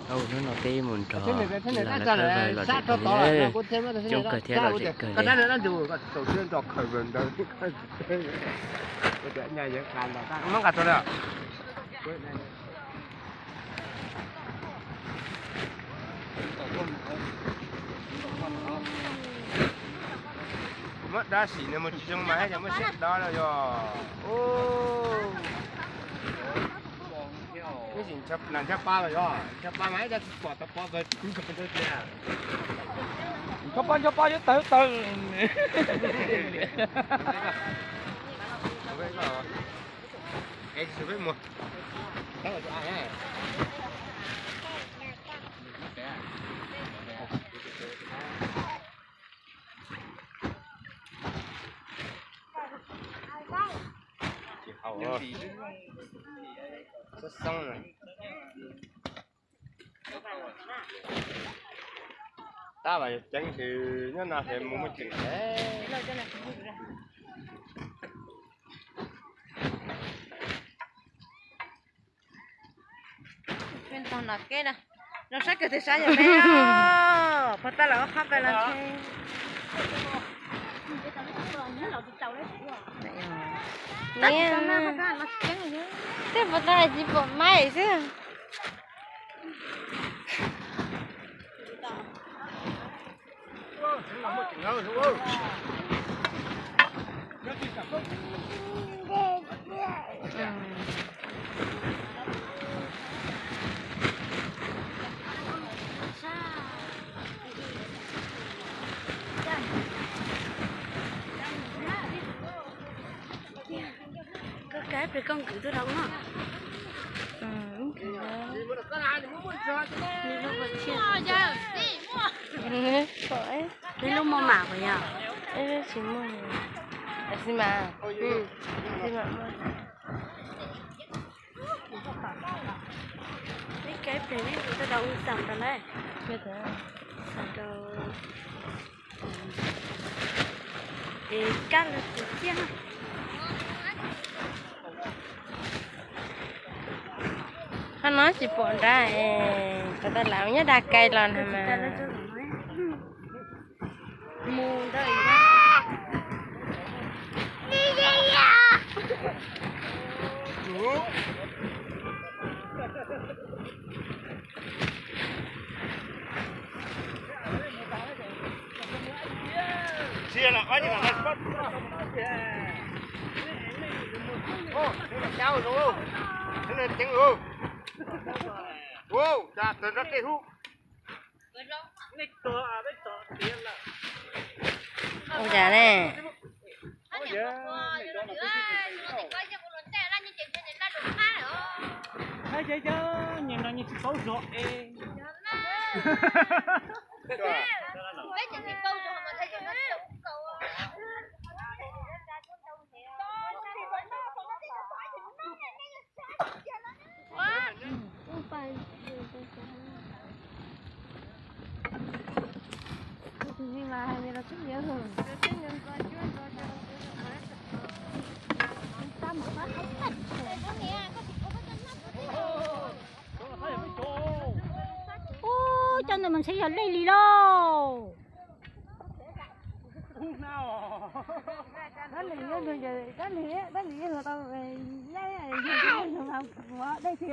Hnub no peb mus nrog Lam lawv khawb vawg los zem kawg li, coob kawg thiab los zem kawg li. Muab dab sim nws mus tsis zoo mas yog muab siab dov no yog. Ib sim ncho pa los yog ncho pa mas ib co tsis pom tau pov kawg tsis ncho pa ncho pa yuav tawg tawg. Tab mas ceev xwb nyob no es mus muaj ceem. Tog nom keb na, zoo sab kawg twg sab yog me, pog tab lawm ob qhab pes los ntshe. Tej pog tab tsis pom maib xwb. Koj kav pem koj nkwm tuaj rau no. Nws lub muaj mam puas yog? Tsis muaj. Xi mas. Xi mas. Peb kav pem ne, kuv tuaj rau u xam rau lawm. Xam rau es kab lawv tus ciaj. Qhov no tsis pom nrad, tau tas lam nyob dag kais los na mas. Ua cas ne? Nyob no nws tsis paub zog es. Ub, cov ntawd mas ntshe yog lej li lauj.